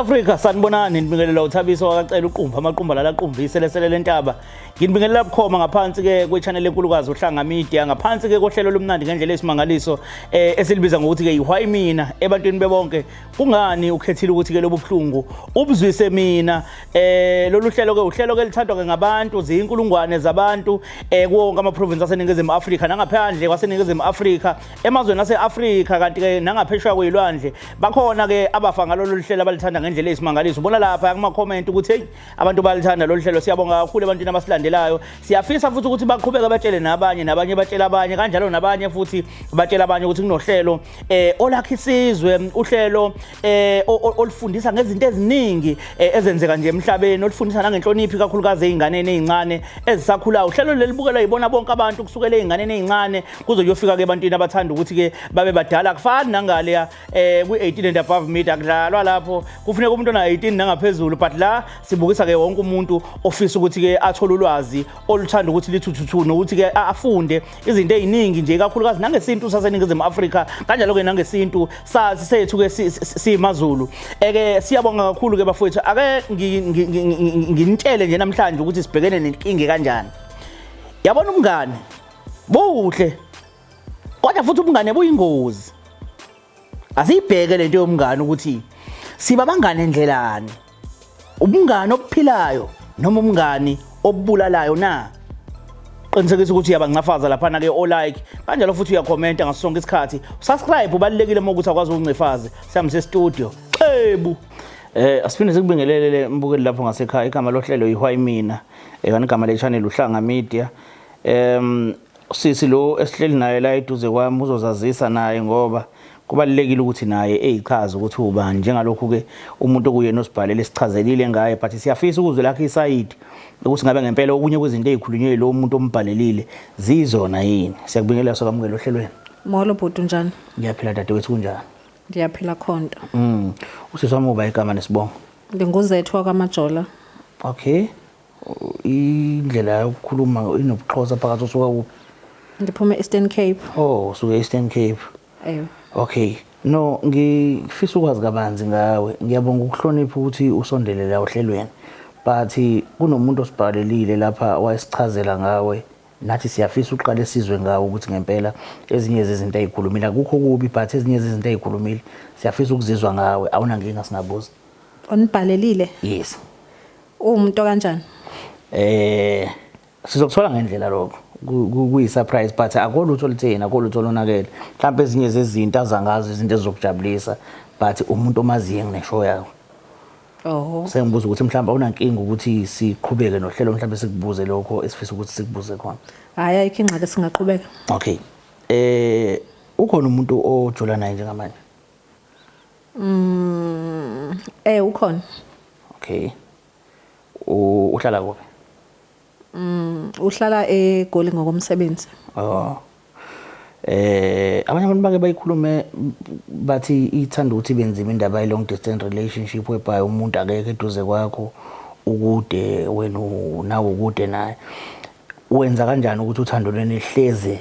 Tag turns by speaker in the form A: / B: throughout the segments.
A: Africa, sanibonani. Nibingelela uThabiso wakacela uqumba amaqumba lala qumba iselesele lentaba. Nginibingelela bukhoma ngaphansi ke kwe-channel enkulukazi uHlanga Media, ngaphansi ke kohlelo lomnandi ngendlela esimangaliso esilibiza ngokuthi ke ihwayi mina ebantwini bebonke. Kungani ukhethile ukuthi ke lobu buhlungu ubuzwise mina? Lolu hlelo ke uhlelo ke lithandwa ke ngabantu ziyinkulungwane zabantu kuwo wonke ama province aseNingizimu Afrika nangaphandle kwaseNingizimu Afrika, emazweni ase-Afrika, kanti ke nangaphesheya kwezilwandle bakhona ke abafa ngalolu hlelo abalithanda ngendlela eyisimangaliso. Ubona lapha kuma comment ukuthi hey, abantu balithanda lolu hlelo. Siyabonga kakhulu ebantwini abasilandelayo. Siyafisa futhi ukuthi baqhubeke batshele nabanye, nabanye batshele abanye, kanjalo nabanye futhi batshele abanye ukuthi kunohlelo olakha isizwe, uhlelo olufundisa ngezinto eziningi ezenzeka nje emhlabeni, olufundisa nangenhlonipho ikakhulukazi ey'nganeni ey'ncane ezisakhulayo. Uhlelo leli bukelwa yibona bonke abantu kusukela ey'nganeni ey'ncane kuze kuyofika ke ebantwini abathanda ukuthi ke babe badala. Kufani nangaleya kwi-18 and above media, kudlalwa lapho kufuneka umuntu ona-18 nangaphezulu, but la sibukisa ke wonke umuntu ofisa ukuthi ke athole ulwazi oluthanda ukuthi lithuthuthu nokuthi ke afunde izinto ey'ningi nje, ikakhulukazi nangesintu saseNingizimu Afrika, kanjalo-ke nangesintu sazi sethu ke simaZulu. Eke siyabonga kakhulu ke bafowethu. Ake nginitshele nje namhlanje ukuthi sibhekene nenkinga kanjani. Yabona, umngane buhle, kodwa futhi ubungane buyingozi. Asiyibheke lento yomngane ukuthi siba bangane ndlelani, ubungane obuphilayo noma umngani obulalayo na. Qinisekisa ukuthi uyabancafaza laphana ke o-like, kanjalo futhi uyakhomenta ngaso sonke isikhathi. Subscribe ubalulekile uma ukuthi akwazi ukuncifaze. Sihambise studio xebu. Asiphinde sikubingelele mbukeli lapho ngasekhaya. Igama lohlelo ihwayi mina, kanti igama le-channel uHlanga Media. Sisi lo esihleli naye la eduze kwami uzozazisa naye, ngoba kubalulekile ukuthi naye eyichaze ukuthi ubani. Njengalokhu-ke umuntu okuyena osibhalele sichazelile ngaye, but siyafisa ukuzwe lakhe isayidi ukuthi ngabe ngempela okunye kwezinto ey'khulunywe lo muntu ombhalelile ziyizona yini. Siyakubingelela, sokwamukela ohlelweni.
B: Molo bhuti, unjani?
A: Ngiyaphila dadewethu, kunjani?
B: Ndiyaphila khonto.
A: Usisi wami, uba igama nesibongo?
B: Ndinguzethu wakwaMajola.
A: Okay, indlela yokukhuluma inobuxhosa phakathi. Usuka kuphi?
B: Ndiphuma e-Eastern Cape.
A: Oh, usuka e-Eastern Cape.
B: Ewe.
A: Okay, no, ngifisa ukwazi kabanzi ngawe. Ngiyabonga ukuhlonipha ukuthi usondele la ohlelweni, but kunomuntu osibhalelile lapha wayesichazela ngawe. Nathi siyafisa ukuqala esizwe ngawe ukuthi ngempela ezinye zezinto ey'khulumile, akukho kubi, but ezinye zezinto ey'khulumile siyafisa ukuzizwa ngawe. Awunankinga singabuza?
B: Onibhalelile?
A: Yes.
B: Uwumuntu kanjani?
A: Sizokuthola ngendlela lokho kuyi-surprise, but akho lutho olutheni, akho lutho olonakele. Mhlawumbe ezinye zezinto azangazo izinto ezizokujabulisa, but umuntu omaziyo ngineshow yakho.
B: Oh.
A: Sengibuza ukuthi mhlawumbe awunankinga ukuthi siqhubeke nohlelo, mhlawumbe sikubuze lokho esifisa ukuthi sikubuze khona?
B: Hayi, ayikho ingxaki, singaqhubeka.
A: Okay, ukhona umuntu ojola naye njengamanje?
B: Ukhona.
A: Okay, uhlala kuphi?
B: Uhlala eGoli ngokomsebenzi.
A: Oh. Abanye abantu bake bayikhulume bathi ithanda ukuthi benzima indaba ye long distance relationship, whereby umuntu akekho eduze kwakho, ukude wena nawe ukude naye. Wenza kanjani ukuthi uthando lwenu lihleze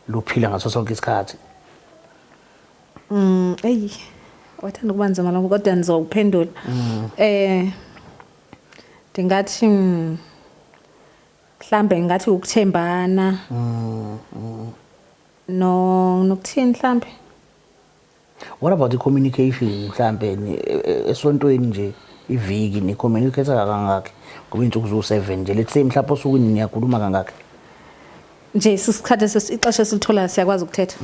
A: luphila ngaso sonke isikhathi?
B: Eyi. Wathanda ukuba nzima lokho, kodwa ngizokuphendula. Ndingathi mhlambe ngathi ukuthembana. No, nokuthini mhlambe?
A: What about i-communication? Mhlambe esontweni nje, iviki ni communicate kangaki? Ngoba iy'nsuku ziwu-7 nje, let's say mhlawumbe osukwini niyakhuluma kangaki?
B: Nje sisikhathi ixesha esilitholayo siyakwazi ukuthetha.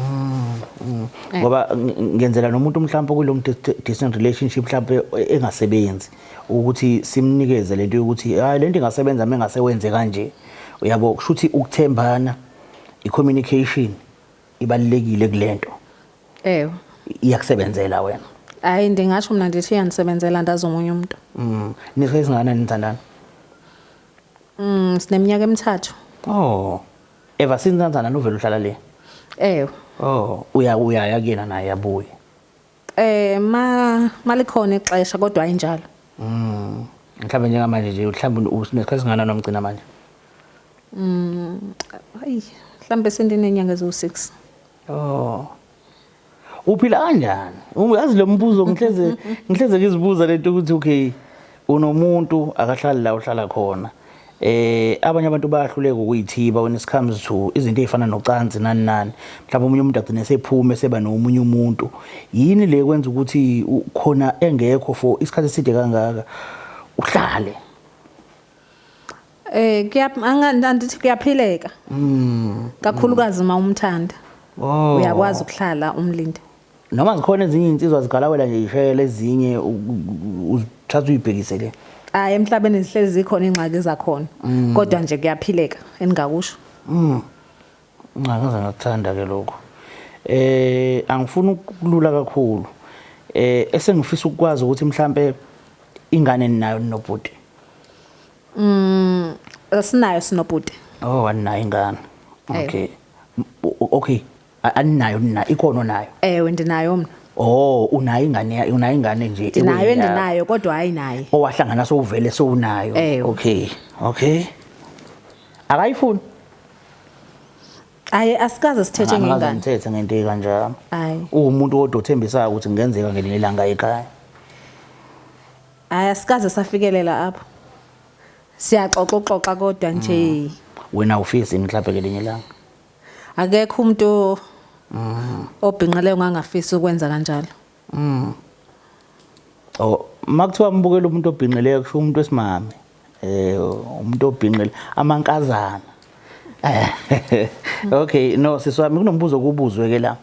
A: Ngoba ngenzela nomuntu mhlawumbe kwi-long distance relationship mhlawumbe engasebenzi, ukuthi simnikeze lento yokuthi hayi, lento ingasebenza uma engase wenze kanje, uyabo. Kusho ukuthi ukuthembana, i-communication ibalulekile kulento.
B: Ewe.
A: Iyakusebenzela wena?
B: Hayi, ndingatsho mna ndithi iyandisebenzela, ndazi omunye umuntu.
A: Nisikhathi singakanani nithandana?
B: Sineminyaka 3.
A: Oh, ever since nithandana uvele uhlala le?
B: Ewe.
A: Oh, uya uyaya kuyena naye yabuya?
B: Ma malikhona ixesha, kodwa ayinjalo.
A: Mhlawumbe njengamanje nje, mhlawumbe unesikhathi singakanani nomgcina manje?
B: Hayi, mhlambe sendinenyanga eziwu-6.
A: Oh. Uphila kanjani? Uyazi lo mbuzo ngihleze ngihleze ngizibuza lento ukuthi okay unomuntu akahlali la uhlala khona. Abanye abantu bayahluleka ukuyithiba when it comes to izinto ezifana nocansi nani nani. Mhlawumbe omunye umuntu agcine sephume seba nomunye umuntu. Yini le kwenza ukuthi khona engekho for isikhathi eside kangaka uhlale?
B: Kuya andithi kuyaphileka. Kakhulukazi uma umthanda.
A: Oh.
B: Uyakwazi ukuhlala umlinde.
A: Noma zikhona ezinye izinsizwa zigalawela nje ishayela ezinye uzithatha uyibhekise le.
B: Hayi, emhlabeni zihlezi zikhona ingxaki zakhona. Kodwa nje kuyaphileka engingakusho.
A: Ngaze ngakuthanda ke lokho. Angifuni ukulula kakhulu. Esengifisa ukwazi ukuthi mhlambe ingane ninayo nobhuti.
B: Asinayo sinobhuti.
A: Oh, aninayo ingane.
B: Ewe.
A: Okay. Okay. Aninayo nina ikhona nayo.
B: Ewe, ndinayo mina.
A: Oh, unayo ingane, unayo ingane nje.
B: Ndinayo
A: ekuyini yakho.
B: endinayo kodwa hayi naye.
A: Owahlangana sowuvele sowunayo.
B: Ewe.
A: Okay. Okay. Akayifuni.
B: Hayi, asikaze sithethe
A: Angikaze
B: ngengane.
A: ngithethe ngento ekanjalo.
B: Hayi.
A: Uwumuntu kodwa othembisayo ukuthi kungenzeka ngelinye ilanga ekhaya.
B: Hayi, asikaze safikelela apho. Siyaxoxa uxoxa kodwa nje.
A: Wena ufisi mhlawumbe ngelinye ilanga.
B: Akekho umuntu obhinqileyo ongangafisi ukwenza kanjalo.
A: Oh, makuthiwa mbukela umuntu obhinqileyo kusho umuntu wesimame. Umuntu obhinqile amankazana. Okay, no sisi wami kunombuzo kubuzwe ke la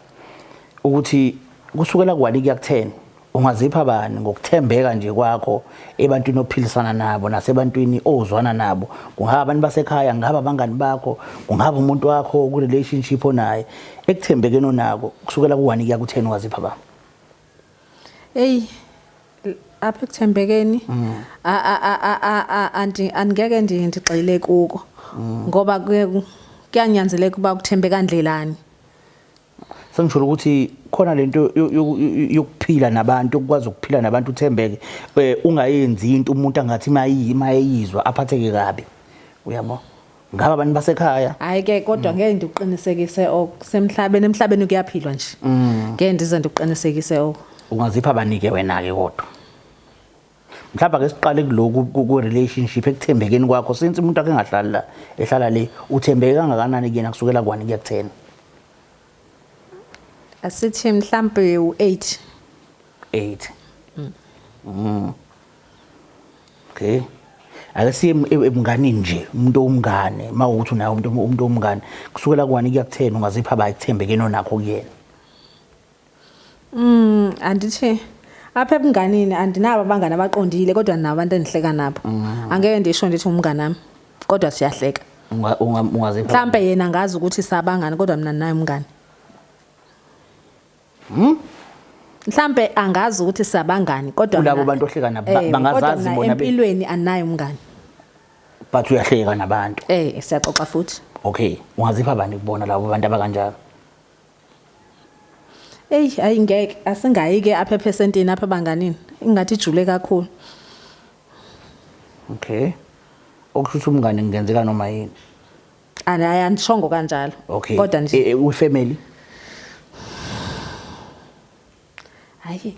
A: ukuthi kusukela ku-1 kuya ku-10 ungazipha bani ngokuthembeka nje kwakho ebantwini ophilisana nabo nasebantwini ozwana nabo, kungaba abantu basekhaya, kungaba abangani bakho, kungaba umuntu wakho ku relationship onaye, ekuthembekeni onako kusukela ku-1 kuya ku-10 ungazipha bani?
B: Hey, apha ekuthembekeni angeke ndigxile kuko ngoba kuyanyanzeleka uba kuthembeka ndlelani.
A: Sengisho ukuthi khona lento yokuphila nabantu, ukwazi ukuphila nabantu uthembeke, ungayenzi into umuntu angathi mayizwa aphatheke kabi. Uyabo? Ngaba abantu basekhaya.
B: Hayi ke kodwa ngeke ndiqinisekise okusemhlabeni, emhlabeni kuyaphilwa nje. Ngeke ndize ndiqinisekise oko.
A: Ungazipha banike wena ke kodwa. Mhlawumbe ake siqale kuloku ku relationship ekuthembekeni kwakho, since umuntu ake engahlali la, ehlala le, uthembeke kangakanani kuyena kusukela ku-1 kuya ku-10?
B: Asithi mhlambe u8.
A: 8. Okay. Ake siye ebunganini nje, umuntu owumngane, mawukuthi unaye umuntu owumngane, kusukela ku-1 kuya ku-10 ungazipha ba ekuthembekeni onakho kuyena?
B: Andithi apha ebunganini andinabo abangani abaqondile kodwa ndinabo abantu endihleka nabo. Angeke ndisho ndithi umngani wami kodwa siyahleka.
A: Ungazipha
B: Mhlambe yena ngazi ukuthi sabangani kodwa mina naye umngani. Mhlambe angazi ukuthi sabangani kodwa
A: Kulabo bantu ohleka nabo, bangazazi
B: kodwa mina
A: bona
B: empilweni anaye umngani.
A: But uyahleka nabantu.
B: Siyaxoxa futhi.
A: Okay, ungazipha bani kubona labo bantu abakanjalo?
B: Ey, hayi ngeke, asingayi ke apha ephesentini apha banganini. Ingathi ijule kakhulu.
A: Okay. Okusho ukuthi umngane kungenzeka noma yini.
B: Hayi, andishongo kanjalo.
A: Okay.
B: Kodwa nje
A: We family.
B: Hayi.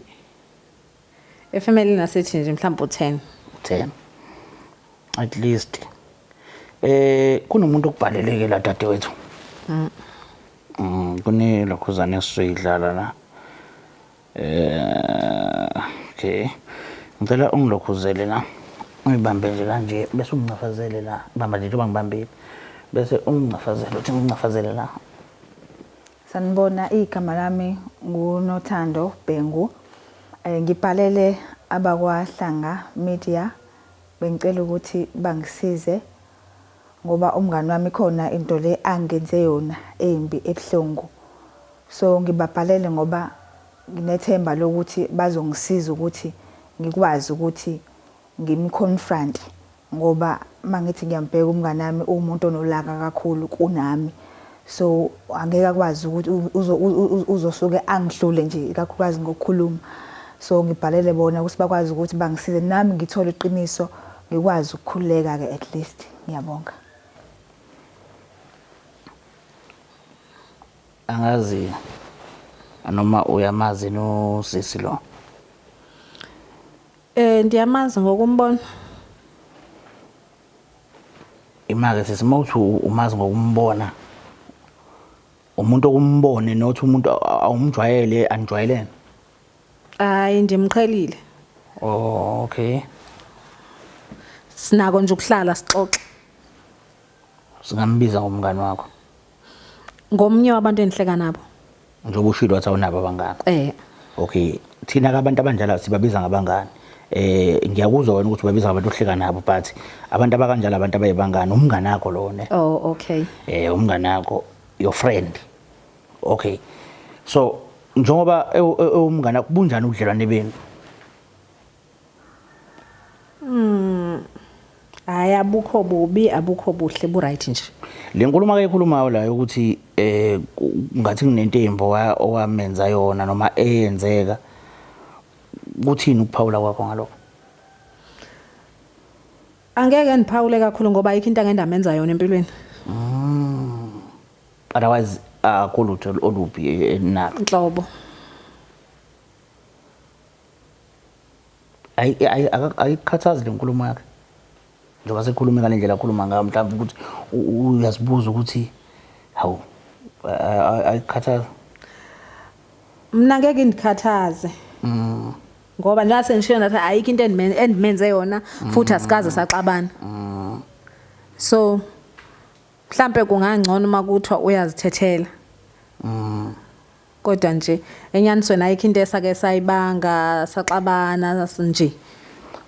B: Efamily nasithi nje mhlawumbe u10.
A: 10. At least. Kunomuntu okubhaleleke la dadewethu. Kune lokhuzane esizoyidlala la. Okay. Ngicela ungilokhuzele la. Uyibambe nje kanje bese ungincafazele la. Bamba nje njengoba ngibambile. Bese ungincafazele, uthi ngincafazele la.
C: Sanibona, igama lami nguNothando Bhengu. Ngibhalele abakwaHlanga Media, bengicela ukuthi bangisize ngoba umngani wami khona into le angenze yona embi ebuhlungu. So ngibabhalele ngoba nginethemba lokuthi bazongisiza ukuthi ngikwazi ukuthi ngimconfront, ngoba mangithi ngiyambheka umngani wami uwumuntu onolaka kakhulu kunami. So angeke akwazi ukuthi uzosuke angihlule nje ikakhulukazi ngokukhuluma. So ngibhalele bona ukuthi bakwazi ukuthi bangisize nami ngithole iqiniso, ngikwazi ukukhululeka ke at least. Ngiyabonga.
A: Angazi. Noma uyamazi nosisi lo?
B: Ndiyamazi ngokumbona.
A: Imake sisi mawuthi umazi ngokumbona. Umuntu okumbone not umuntu awumjwayele anijwayelene.
B: Hayi ndimqhelile.
A: Oh okay.
B: Sinako nje ukuhlala sixoxe.
A: Singambiza ngomngani wakho.
B: Ngomnye wabantu endihleka nabo.
A: Njengoba ushilo wathi awunabo abangani. Okay, thina ke abantu abanjalo sibabiza ngabangani. Ngiyakuzwa wena ukuthi ubabiza ngabantu ohleka nabo but abantu abakanjalo abantu abayibangani umngani wakho lo ne.
B: Oh okay.
A: Umngani wakho your friend. Okay. So njengoba ewumngani wakho bunjani ubudlelwane benu?
B: Hayi abukho bubi abukho buhle bu right nje.
A: Le nkulumo akayikhulumayo la ukuthi ngathi kunentembo owamenza yona noma eyenzeka kuthini ukuphawula kwakho ngalokho?
B: Angeke ngiphawule kakhulu ngoba ayikho into angendamenza yona empilweni.
A: Otherwise akho lutho olubi enalo.
B: Nhlobo.
A: Ayikhathazi le nkulumo yakhe. Njengoba sekhulume ngale ndlela akhuluma ngayo mhlawumbe ukuthi uyazibuza ukuthi hawu ayikhathazi.
B: Mina ngeke ngikhathaze. Ngoba nase ngisho ngathi ayikho into endimenze yona futhi asikaze saxabana. So mhlambe kungangcono uma kuthiwa uyazithethela. Kodwa nje enyanisweni ayikho into esake sayibanga saxabana nje.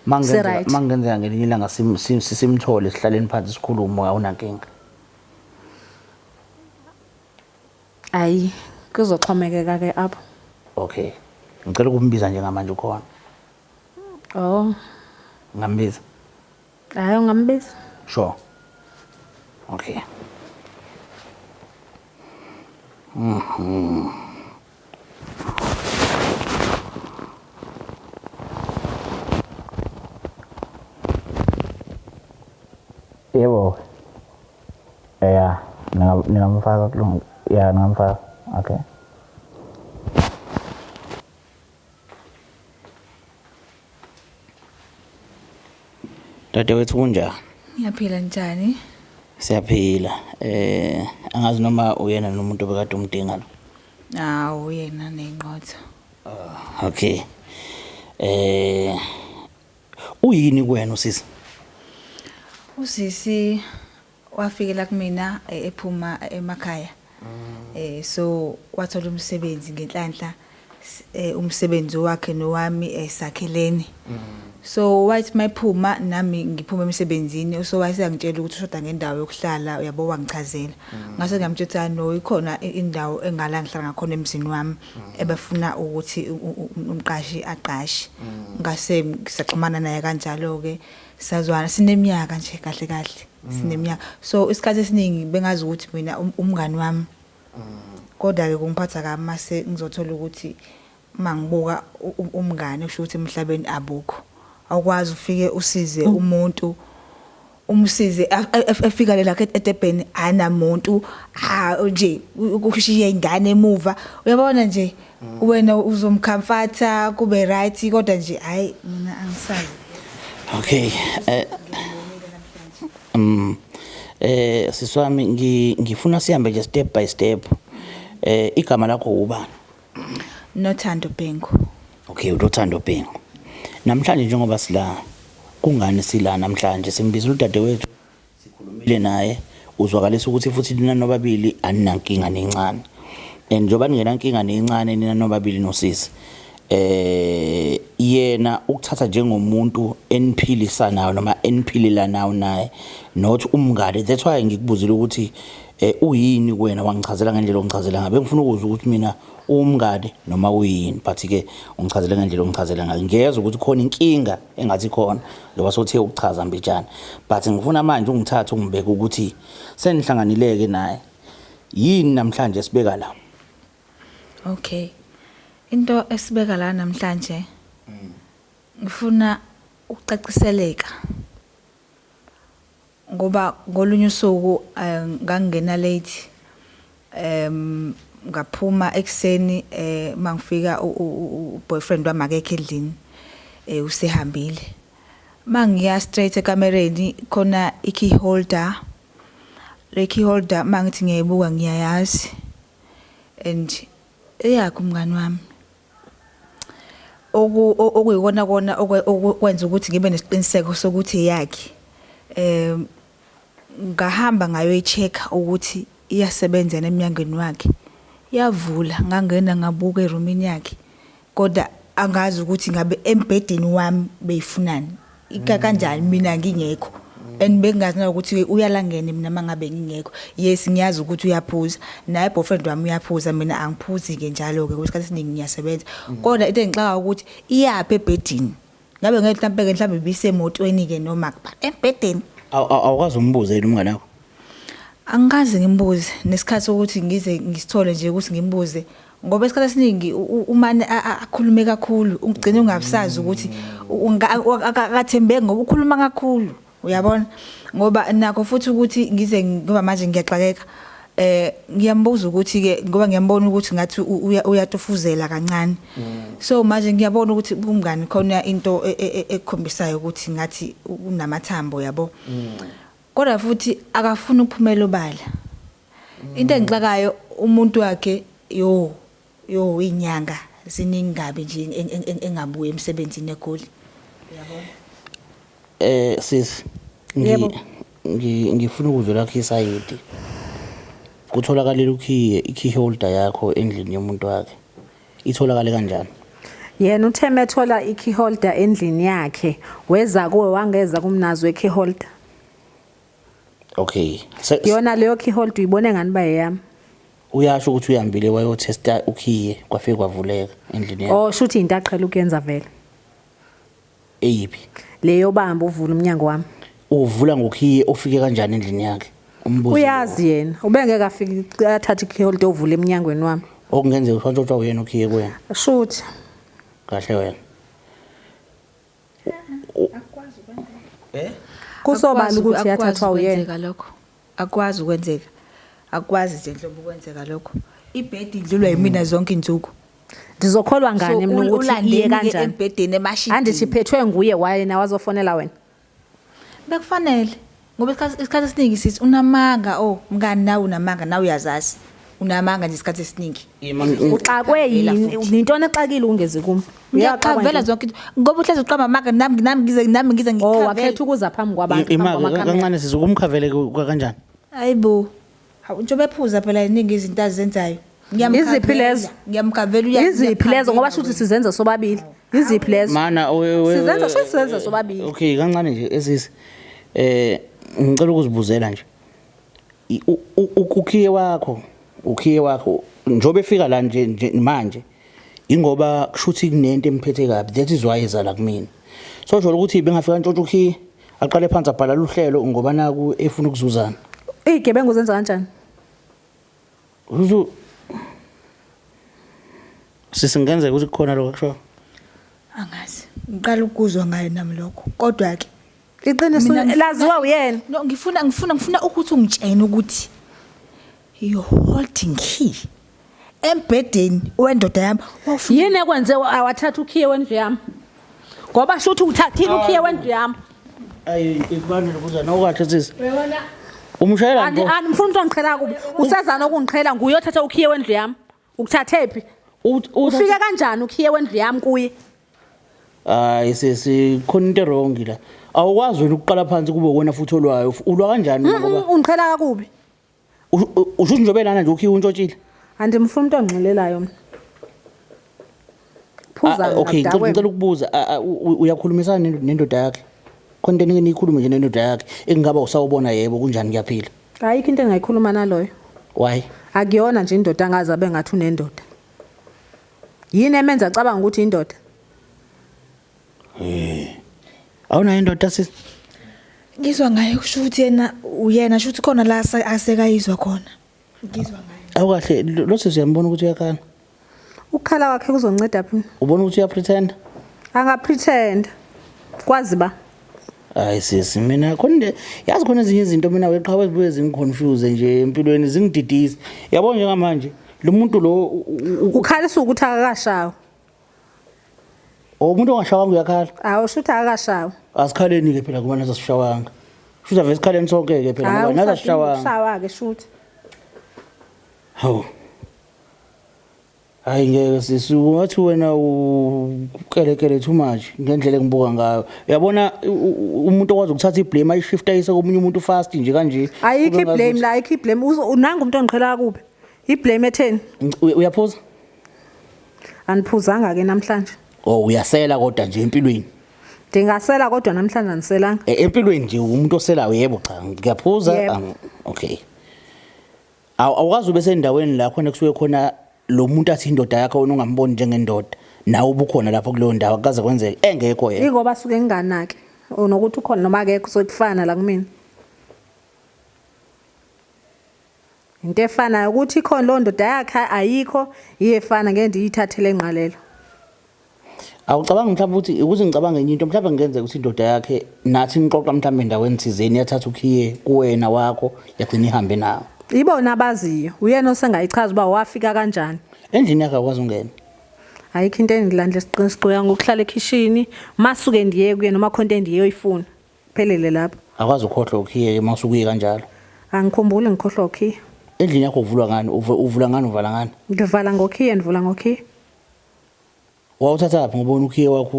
A: Mangenzeka ngelinye ilanga simthole sihlaleni phansi sikhulume awunankinga.
B: Ayi kuzoxhomekeka ke apho.
A: Okay. Ngicela ukumbiza njengamanje ukhona.
B: Oh.
A: Ngambiza.
B: Hayi ungambiza.
A: Sure. Okay. Yebo. Yeah, ningamfaka kulungu. Yeah, ningamfaka. Okay. Dadewethu kunjani?
C: Ngiyaphila njani?
A: Siyaphila. Angazi noma uyena nomuntu obekade umdinga lo.
C: Hawu yena nenqotho.
A: Okay. Uyini kuwena usisi?
C: Usisi wafikela kumina ephuma emakhaya. So wathola umsebenzi ngenhlanhla umsebenzi wakhe nowami sakhelene. So wathi mayiphuma nami ngiphuma emsebenzini so wayesengitshela ukuthi ushoda ngendawo yokuhlala uyabo wangichazela. Ngase ngiyamtshela no ikhona indawo engala ngihlala ngakhona emzini wami ebefuna ukuthi umqashi aqashe. Ngase ngisaxhumana naye kanjalo ke sazwana sineminyaka nje kahle kahle sineminyaka. So isikhathi esiningi bengazi ukuthi mina umngani wami. Kodwa ke kungiphatha kabi mase ngizothola ukuthi mangibuka umngane usho ukuthi emhlabeni abukho. Awukwazi ufike usize umuntu umsize efika le lakhe edebheni anamuntu nje ukushiya ingane emuva uyabona nje wena uzomcomforta kube right kodwa nje hayi mina angisazi.
A: Okay. Siswami ngifuna sihambe nje step by step. Igama lakho ubani?
C: Nothando Bhengu.
A: Okay, uNothando Bhengu. Namhlanje njengoba sila kungani sila namhlanje simbiza udadewethu sikhulumile naye uzwakalisa ukuthi futhi nina nobabili aninankinga nencane. And njengoba ningenankinga nencane nina nobabili nosisi yena ukuthatha njengomuntu eniphilisanayo noma eniphilelanayo naye not umngane. That's why ngikubuzile ukuthi uyini kuwena wangichazela ngendlela ongichazela ngayo. Bengifuna ukuzwa ukuthi mina umngane noma uyini but ke ungichazele ngendlela ongichazela ngayo. Ngiyezwa ukuthi khona inkinga engathi khona njengoba sothe ukuchaza mbijana but ngifuna manje ungithathe ungibeke ukuthi senihlanganileke naye yini namhlanje sibeka la.
C: Okay. Into esibeka la namhlanje ngifuna ukucaciseleka ngoba ngolunye usuku ngangena late Ngaphuma ekuseni mangifika u-boyfriend wami akekho endlini, usehambile. Mangiya straight ekamereni khona i-key holder. Le key holder mangithi ngiyayibuka ngiyayazi and eyakhe umngani wami. Okuyikona kona okwenza ukuthi ngibe nesiqiniseko sokuthi eyakhe. Ngahamba ngayoyi-check-a ukuthi iyasebenza yini emnyangweni wakhe. Yavula ngangena ngabuka erumini yakhe kodwa angazi ukuthi ngabe embhedeni wami beyifunani. Kanjani mina ngingekho. And bengingazi nanokuthi uyalangene mina mangabe ngingekho. Yes, ngiyazi ukuthi uyaphuza. Naye boyfriend wami uyaphuza, mina angiphuzi-ke njalo-ke kwesikhathi esiningi ngiyasebenza. Kodwa into engixaka ukuthi iyaphi ebhedini. Ngabe ngeke mhlampe-ke mhlambe ibisemotweni-ke noma embhedeni.
A: Awukwazi umbuze yini umngane wakho?
C: Angikaze ngimbuze nesikhathi sokuthi ngize ngisithole nje ukuthi ngimbuze ngoba isikhathi esiningi umane akhulume kakhulu ugcine ungabusazi ukuthi akathembeki ngoba ukhuluma kakhulu, uyabona. Ngoba nakho futhi ukuthi ngize ngoba manje ngiyaxakeka, ngiyambuza ukuthi ke ngoba ngiyambona ukuthi ngathi uyatufuzela kancane. So manje ngiyabona ukuthi umngani khona into ekhombisayo ukuthi ngathi unamathambo, yabo. Kodwa futhi akafuni ukuphumela obala. Into engixakayo umuntu wakhe yo yo inyanga ziningi kabi nje engabuyi emsebenzini eGoli. Uyabona?
A: Sis,
B: Yebo.
A: ngifuna ukuzwa lakho isayidi. Kutholakala ukhiye, i-key holder yakho endlini yomuntu wakhe. Itholakale kanjani?
B: Yena uthe methola i-key holder endlini yakhe, weza kuwe wangeza kumnazi we-key holder.
A: Okay.
B: Yona leyo key holder uyibone ngani ba yeyami?
A: Uyasho ukuthi uyambile wayotesta ukhiye kwafike kwavuleka endlini yakhe.
B: Oh, shuthi into aqhela ukuyenza vele.
A: Eyiphi?
B: Leyo bamba uvula umnyango wami.
A: Uvula ngokhiye ofike kanjani endlini yakhe? Umbuzo.
B: Uyazi yena, ubengeke afike athathe i-key holder ovula emnyangweni wami.
A: Okungenzeka usantshotshwa uyena ukhiye kuwena.
B: Shuthi.
A: Kahle wena.
B: Kusobala ukuthi yathathwa uyena.
C: Kwenzeka lokho. Akwazi ukwenzeka. Akwazi nje nhlobo ukwenzeka lokho. Ibhedi idlulwa yimina zonke insuku.
B: Ndizokholwa ngani mina ukuthi iye
C: ulandeni-ke
B: kanjani?
C: embhedeni emashidini.
B: Andithi iphethwe nguye wayena wazofonela wena.
C: Bekufanele ngoba isikhathi esiningi sithi unamanga, oh mngani nawe unamanga, nawe uyazazi. Unamanga nje isikhathi esiningi.
B: Uxakwe yini?
C: Futhi.
B: Yintoni exakile ungezi kum?
C: Ngiyakhavela zonke into ngoba uhlezi uqamba amanga, nami ngize
B: Oh,
C: ngikhavele.
B: wakhetha ukuza phambi kwabantu, phambi
A: Ima
B: kwamakhamera.
A: kancane sisi, ukumkhavele kanjani?
C: Hayibo. Hawu njengoba ephuza phela iningi izinto azenzayo.
B: Iziphi lezo?
C: Ngiyamkhavela
B: Iziphi lezo ngoba shuthi sizenza sobabili. Iziphi lezo?
A: Mana
B: Sizenza shuthi sizenza sobabili.
A: Okay, kancane nje esisi. Ngicela ukuzibuzela nje. Ukhiye wakho njobe efika la nje manje ingoba kushuthi kunento emphethe kabi, that is why ezala kumina. So jolo ukuthi bengafika ntshontsho ukhiye aqale phansi abhala uhlelo ngoba naku efuna ukuzuzana.
B: Izigebengu zenza kanjani?
A: Uzu Sisi, ngenzeka ukuthi kukhona lokho akusho.
C: Angazi. Ngiqala ukuzwa ngayo nami lokho. Kodwa ke
B: Iqiniso
C: Mina
B: laziwa uyena.
C: No, ngifuna ukuthi ungitshene ukuthi you holding key embhedeni wendoda yami wawufuna
B: Yini ekwenze awathatha ukhiye wendlu yami? Ngoba shuthi uthathile ukhiye wendlu yami.
A: Ayi, ikubani lokuza nawukahle sisi. Umshayela
B: Andi andifuni umuntu ongiqhela kubi. Usezana ukungiqhela nguye othatha ukhiye wendlu yami. Ukuthathe phi? Ufike kanjani ukhiye wendlu yami kuye?
A: Hayi sisi, khona into wrong la. Awukwazi wena ukuqala phansi kube wena futhi olwayo. Ulwa kanjani ngoba
B: Ungiqhela kakubi.
A: Usho ukuthi njengoba lana nje ukhiye untshotshile.
B: Andimfuni umuntu ongxilelayo mina. Phuza
A: Ah, okay, ngicela ukubuza, uyakhulumisana nendoda yakhe? Khona into enike niyikhulume nje nendoda yakhe engingaba usawubona yebo kunjani kuyaphila.
B: Ayikho into engayikhuluma naloyo.
A: Why?
B: Akuyona nje indoda angazi abe ngathi unendoda. Yini emenza acabanga ukuthi indoda?
A: Awunayo indoda sisi?
C: Ngizwa ngaye kusho ukuthi yena uyena sho ukuthi khona la asekayizwa khona. Ngizwa ngaye.
A: Awukahle lo sisi uyambona ukuthi uyakhala.
B: Ukukhala kwakhe kuzonceda phi?
A: Ubona ukuthi uyapretend?
B: Angapretend. Kwazi ba?
A: Hayi sisi, mina khona yazi khona ezinye izinto mina weqhawe zibuye zingiconfuse nje empilweni, zingididise. Yabo njengamanje Lo muntu lo
B: Ukhalisa ukuthi akakashawa.
A: Oh, umuntu ongashawanga uyakhala.
B: Awu shuthi akakashawa.
A: Asikhaleni ke phela kuba nazo sishawanga. Shuthi ave sikhaleni sonke ke phela ngoba nazo sishawanga.
B: Shawa ke shuthi.
A: Hawu. Hayi ngeke sisi ungathi wena ukelekele too much ngendlela engibuka ngayo. Uyabona umuntu okwazi ukuthatha iblame ayishift ayise komunye umuntu fast nje kanje.
B: Ayikho iblame la, ayikho iblame. Unanga umuntu ongiqhela kuphi? Iblame etheni?
A: Uyaphuza?
B: Aniphuzanga ke namhlanje.
A: Oh uyasela kodwa nje empilweni.
B: Ndingasela kodwa namhlanje andiselanga.
A: Empilweni nje umuntu oselayo yebo cha ngiyaphuza okay. Awukwazi ube sendaweni la khona kusuke khona lo muntu athi indoda yakho wena ungamboni njengendoda nawe ubukhona lapho kuleyo ndawo akaze kwenzeke engekho yena.
B: Ingoba suke nginganaki nokuthi ukhona noma akekho sokufana la kumina. Into efanayo ukuthi ikhona loo ndoda yakhe ayikho iyefana ngeke ndiyithathele engqalelo.
A: Awucabangi mhlawumbe ukuthi ukuze ngicabange enye into mhlawumbe kungenzeka ukuthi indoda yakhe nathi nixoxa mhlawumbe endaweni thizeni yathatha ukhiye kuwena wakho yagcina ihambe nawo.
B: Ibona abaziyo uyena osengayichaza uba wafika kanjani.
A: Endlini yakhe akwazi ungena.
B: Ayikho into engilandla esiqinisekiyo ngokuhlala ekhishini masuke ndiye kuye noma khona into endiyoyifuna. Phelele lapho.
A: Akwazi ukhohlwa ukhiye uma usukuye kanjalo.
B: Angikhumbuli ngikhohlwa ukhiye.
A: Endlini yakho uvulwa ngani? Uvula ngani uvala ngani?
B: Ngivala ngokhiye ndivula ngokhiye.
A: Wawuthathaphi ngoba ukhiye wakho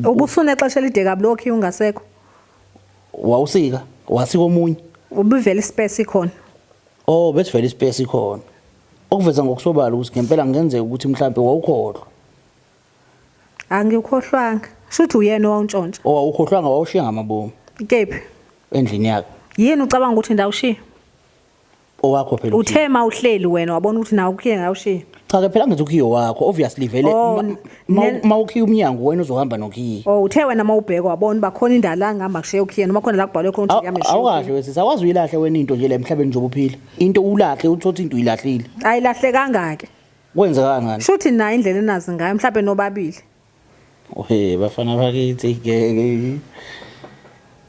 B: Ubusunexesha elide kabi lo khiye ungasekho.
A: Wawusika, wasika omunye.
B: Ubuvela ispace ikhona.
A: Oh besivele ispace ikhona. Okuveza ngokusobala ukuthi ngempela kungenzeka ukuthi mhlambe wawukhohlwa.
B: Angikhohlwanga. Shuthi uyena owawuntshontsha.
A: Owawukhohlwanga wawushiya ngamabomu.
B: Kephi?
A: Endlini yakhe.
B: Yini ucabanga ukuthi ndawushiya?
A: Owakho phela.
B: Uthe mawuhleli wena wabona ukuthi nawe ukhiye ngawushiya.
A: Cha ke phela ngithi ukhiye wakho obviously vele
B: Oh,
A: mawukhiye umnyango wena uzohamba nokhiye.
B: Oh uthe wena mawubheka wabona uba khona indawo la ngihamba kushiya ukhiye noma khona la kubhalwe khona ukuthi ngihamba
A: ngishiya. Awukahle wesisi awazi uyilahle wena into nje la emhlabeni njengoba uphila. Into ulahle uthothe into uyilahlile.
B: Ayilahlekanga ke.
A: Kwenzekani ngani?
B: Shuthi nayo indlela enazi ngayo mhlawumbe nobabili.
A: Ohe bafana bakithi ngeke.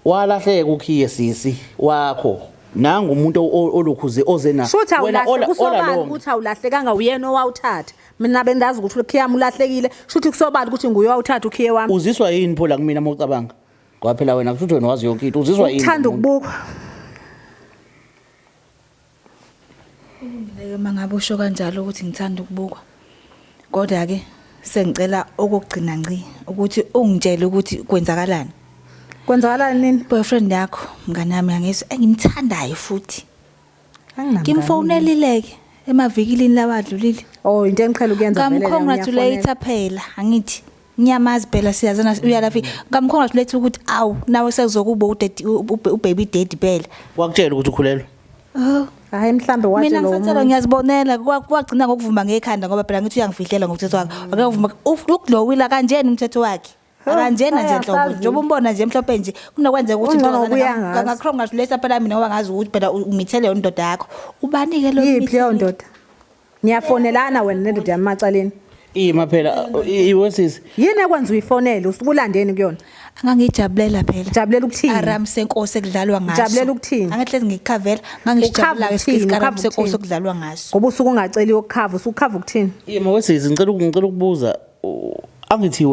A: Walahleka ukhiye sisi wakho. Nangu umuntu olokhuze oze na.
B: Shuthi awulahle kusobala ukuthi awulahlekanga uyena owawuthatha. Mina bendazi ukuthi ukhiye wami ulahlekile. Shuthi kusobala ukuthi nguye owawuthatha ukhiye wami.
A: Uziswa yini pho la kumina uma ucabanga? Ngoba phela wena kushuthi wena wazi yonke into. Uziswa yini?
B: Uthanda ukubukwa.
C: Kulungile-ke uma ngabe usho kanjalo ukuthi ngithanda ukubukwa. Kodwa-ke sengicela okokugcina ngci ukuthi ungitshele ukuthi kwenzakalani.
B: Kwenzakalani nini?
C: Boyfriend yakho mngani wami angizwa engimthandayo futhi.
B: Anginamngani.
C: Ngimfonelile-ke emavikilini lawa adlulile.
B: Oh into engiqhela ukuyenza vele leyo,
C: Ngamcongratulate
B: ngiyafonela.
C: phela angithi ngiyamazi phela siyazana uyalafika. Ngamcongratulate ukuthi awu nawe sekuzokuba udaddy ubaby daddy phela.
A: Wakutshela ukuthi ukhulelwe.
C: Oh.
B: Hayi mhlambe
C: Mina
B: watshela
C: ngisatshela
B: omunye.
C: ngiyazibonela kwagcina ngokuvuma ngekhanda ngoba phela ngithi uyangifihlela ngomthetho wakhe. Ake uvuma ukulowila kanjena umthetho wakhe. Akanjena nje nhlobo
B: Ayasazi.
C: njengoba umbona nje mhlophe nje kunokwenzeka ukuthi
B: Ungcono ubuya ngazi.
C: ngacongratulate phela mina ngoba ngazi ukuthi phela ungithele yona indoda yakho. Ubani-ke lo
B: Yiphi leyo ndoda? Niyafonelana wena nendoda yami macaleni.
A: Ima phela iwe sisi.
B: Yini ekwenza uyifonele usukulandeni kuyona?
C: Angangijabulela phela.
B: Ujabulela ukuthini?
C: Aram senkosi ekudlalwa ngaso.
B: Ujabulela ukuthini?
C: Angihlezi ngikhavela, ngangijabula ke
B: Ukhava ukuthini?
C: isikaram
B: Ukhava
C: senkosi
B: ukuthini?
C: okudlalwa ngaso.
B: Ngoba usuke ungaceli ukukhava, usukhava ukuthini?
A: Ima wesisi ngicela ukubuza angithi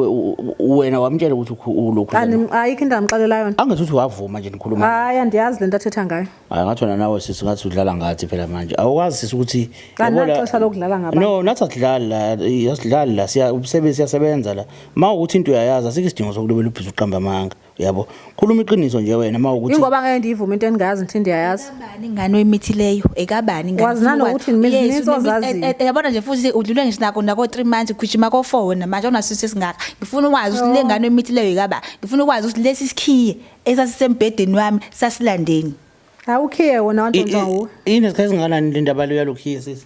A: wena wamtshela ukuthi ulokhu.
B: Ani ayikho into amxelela yona.
A: Angithi uthi wavuma nje nikhuluma.
B: Hayi andiyazi lento athetha ngayo.
A: Hayi ngathi wena nawe sisi ngathi udlala ngathi phela manje. Awukwazi sisi ukuthi
B: Anginalo ixesha lokudlala ngabantu.
A: No, nathi asidlali la, asidlali la, siya umsebenzi siyasebenza la. Ma ukuthi into uyayazi asikho isidingo sokulobela ubhizi uqamba amanga, uyabo. Khuluma iqiniso nje wena ma ukuthi
B: Ingoba ngeke ndiyivume into engingayazi ngithi ndiyayazi.
C: Ekabani ingane oyimithi leyo? Ekabani ingane?
B: Wazi nanokuthi
C: Yes,
B: mininzi ozaziyo.
C: Yabona nje futhi udlule ngisho nako 3 months ugijima ko 4 wena manje awunasisu esingaka. Ngifuna ukwazi ukuthi le ngane oyimithi leyo ekabani. Ngifuna ukwazi ukuthi lesi sikhiye esasisembhedeni wami sasilandeni.
B: Awukhiye wona wantshontshwa nguwe.
A: Inesikhathi esingakanani le ndaba leyo yalokhiye sisi?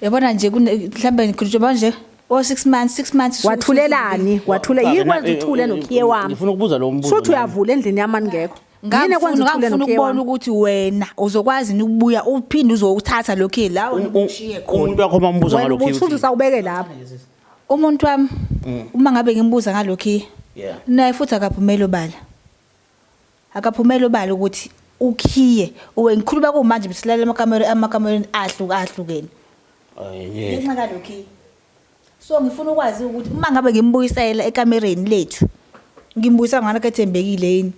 C: Yabona nje mhlambe ngikhuluma nje o 6 months 6 months
B: Wathulelani? Wathule
A: Cha,
B: yikwenza
A: mina,
B: uthule nokhiye wami.
A: Ngifuna ukubuza lo mbuzo.
B: Shuthi
A: nami.
B: uyavula endlini yami aningekho. Yini ekwenza
C: Ngangifuna
B: uthule
C: ngangifuna
B: nokhiye
C: ukubona
B: wami?
C: ukuthi wena uzokwazi yini ukubuya uphinde uzowuthatha lokhu la wena ushiye khona.
A: Umuntu wakho mambuza
B: Wena
A: ngalokhiye.
B: ubuthi usawubeke lapho.
C: Umuntu wami uma ngabe ngimbuza ngalokhu
A: Yeah.
C: naye futhi akaphumeli obala. Akaphumeli obala ukuthi ukhiye uwe ngikhuluma kumanje besilalela amakamera amakamereni ahlukahlukene.
A: Ngeke.
D: Ngenxa kalokhu. So ngifuna ukwazi ukuthi uma ngabe ngimbuyisela ekamereni lethu ngimbuyisa ngani akethembekile yini?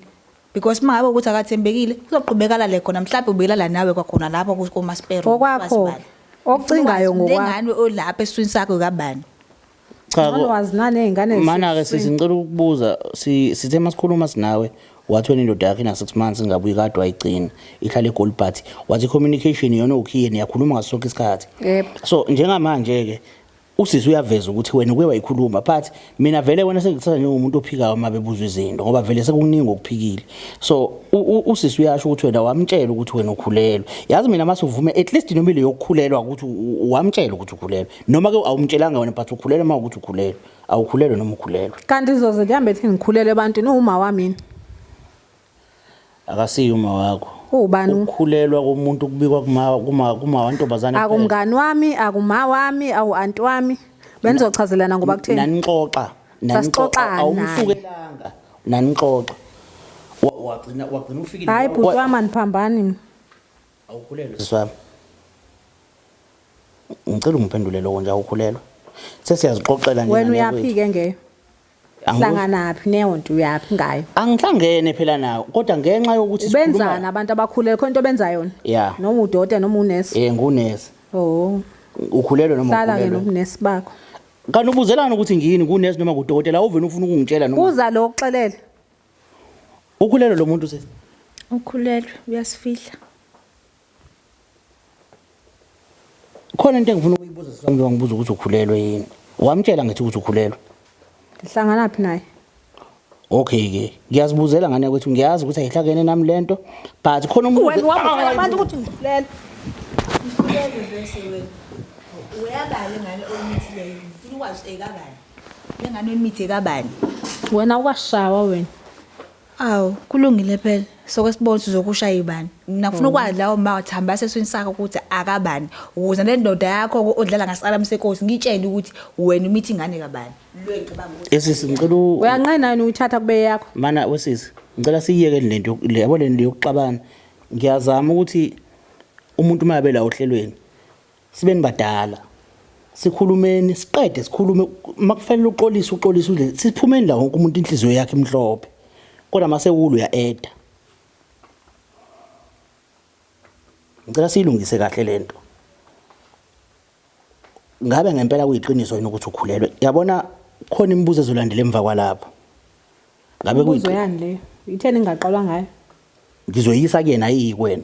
D: Because uma ngabe ukuthi akathembekile uzoqhubeka alale khona mhlawumbe ubelala nawe kwakhona lapho komaspero.
B: Okwakho okucingayo ngokwakho.
D: Lengane olapha esiswini sakho kabani?
A: Cha
B: Ngcono wazi naney'ngane
A: Mana ke
B: zisesiswini.
A: sisi ngicela ukubuza sithe masikhuluma sinawe wathi wena indoda yakhe ina 6 months ingabuyi kade wayigcina ihlala eGoli but wathi communication iyona okhiye niyakhuluma ngaso sonke isikhathi.
B: Yebo.
A: So njengamanje ke usisi uyaveza ukuthi wena uke wayikhuluma but mina vele wena sengikuthatha njengomuntu ophikayo uma bebuzwa izinto ngoba vele sekukuningi okuphikile. So usisi uyasho ukuthi wena wamtshela ukuthi wena ukhulelwe. Yazi mina mase uvume at least noma ile yokukhulelwa ukuthi wamtshela ukuthi ukhulelwe. Noma ke awumtshelanga wena but ukhulelwe uma ukuthi ukhulelwe. Awukhulelwe noma ukhulelwe.
B: Kanti izoze ndihambe ethi ngikhulelwe ebantwini uwuma wami yini?
A: Akasiyo uma wakho.
B: Uwubani?
A: Ukukhulelwa komuntu kubikwa kuma wantombazane kuphela.
B: Akumngani wami, akuma wami, awu-anti wami. Benizochazelana ngoba kutheni?
A: Nanixoxa, nanixoxa
B: Sasixoxa naye.
A: awumsukelanga. Nanixoxa. Wagcina ufikile.
B: Hayi bhuti wami aniphambani mina.
A: Awukhulelwe sisi wami. Ngicela ungiphendule lokho nje awukhulelwe. Sesiyazixoxela nje.
B: Wena
A: ngane yakwethu.
B: uyaphi ke ngeyo? Hlanganaphi neyonto uyaphi ngayo?
A: Angihlangene phela nayo kodwa ngenxa yokuthi sikhuluma-
B: Benzani abantu abakhulelwe khona into benza yona?
A: Yeah.
B: Noma udokotela noma unesi?
A: Ngunesi.
B: Oh.
A: Ukhulelwe noma
B: Hlala ke
A: ukhulelwe?
B: nobunesi bakho.
A: Kanti ubuzelana ukuthi ngiyini kunesi noma kudokotela awuvele ufuna ukungitshela noma
B: Uza lo kuxelele.
A: Ukhulelwe lo muntu sisi?
D: Ukhulelwe uyasifihla.
A: Khona into engifuna ukuyibuza sisi wami ngibuza ukuthi ukhulelwe yini. Wamtshela ngithi ukuthi ukhulelwe.
B: Ngihlanganaphi naye?
A: Okay ke. Ngiyazibuzela ngane yakwethu ngiyazi ukuthi ayihlakene nami lento but khona umuntu
B: Wena wamtshela abantu ukuthi ngikhulelwe.
D: Ukhulelwe vese wena. Uyabani ngane omithileyo? Ngifuna ukwazi ekabani. Lengane omithe kabani?
B: Wena ukwashawa wena.
D: Awu, kulungile phela. Soke sibone ukuthi uzokushaya ibani. Mina ngifuna ukwazi lawo mathamba aseswini sakho ukuthi akabani. Ukuze le ndoda yakho odlala ngasicala senkosi ngitshele ukuthi wena umithi ingane kabani. Lo ngicabanga ukuthi
A: Esisi ngicela
B: Uyanqena yini uyithatha kube yakho?
A: Mana wesisi ngicela siyiyeke lento le yabo lento yokuxabana. Ngiyazama ukuthi umuntu uma ebe la ohlelweni sibeni badala. Sikhulumeni siqede sikhulume makufanele uxolise uxolise udle siphumeni la wonke umuntu inhliziyo yakhe imhlophe. Kodwa mase ulo uya-eda. Ngicela siyilungise kahle lento. Ngabe ngempela kuyiqiniso yini ukuthi ukhulelwe? Yabona khona imibuzo ezolandela emva kwalapho. Ngabe
B: Imibuzo
A: kuyiqiniso?
B: yani leyo? Itheni ingaqalwa ngayo?
A: Ngizoyisa kuyena ayiyi kuwena.